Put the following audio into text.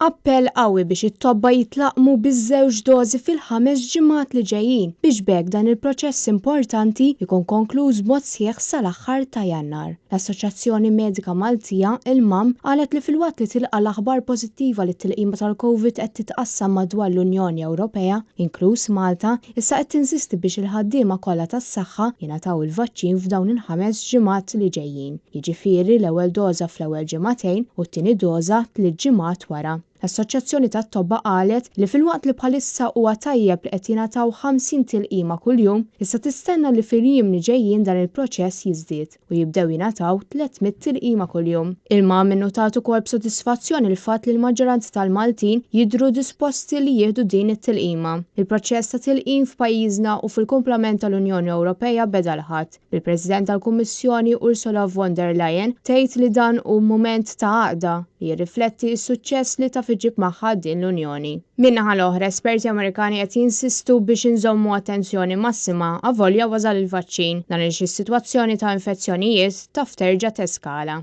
Appell qawwi biex it-tobba jitlaqqmu biż-żewġ dożi fil-ħames ġimgħat li ġejjin biex b'hekk dan il-proċess importanti jkun konkluż b'mod sħiħ sal-aħħar ta' Jannar. L-Assoċjazzjoni Medika Maltija, il-MAM, qalet li filwaqt li tilqa' l-aħbar pożittiva li t-tilqima tal-Covid qed titqassam madwar l-Unjoni Ewropea, inkluż Malta, issa qed tinsisti biex il-ħaddiema kollha tas-saħħa jingħataw il-vaċċin f'dawn il-ħames ġimgħat li ġejjin. Jiġifieri l-ewwel doża fl-ewwel ġimagħtejn u t-tieni doża tliet ġimgħat wara. L-Assoċjazzjoni tat-Tobba qalet li filwaqt li bħalissa huwa tajjeb li qed jingħataw 50 tilqima kuljum, issa tistenna li fil-jiem li ġejjin dan il-proċess jiżdied u jibdew jingħataw 300 tilqima kuljum. Il-MAM innutat ukoll b'sodisfazzjon il-fatt li l-maġġoranza tal-Maltin jidhru disposti li jieħdu din it-tilqima. Il-proċess ta' tilqim f'pajjiżna u fil-kumplament tal-Unjoni Ewropea beda l-Ħadd. bil-President tal-Kummissjoni Ursula von der Leyen tgħid li dan hu mument ta' għaqda li jirrifletti s-suċċess li taf iġġib magħha din l-Unjoni. Min-naħa l-oħra, esperti Amerikani qed jinsistu biex inżommu attenzjoni massima avolja wasal il-vaċċin, dan għaliex is-sitwazzjoni ta' infezzjonijiet taf terġa' teskala.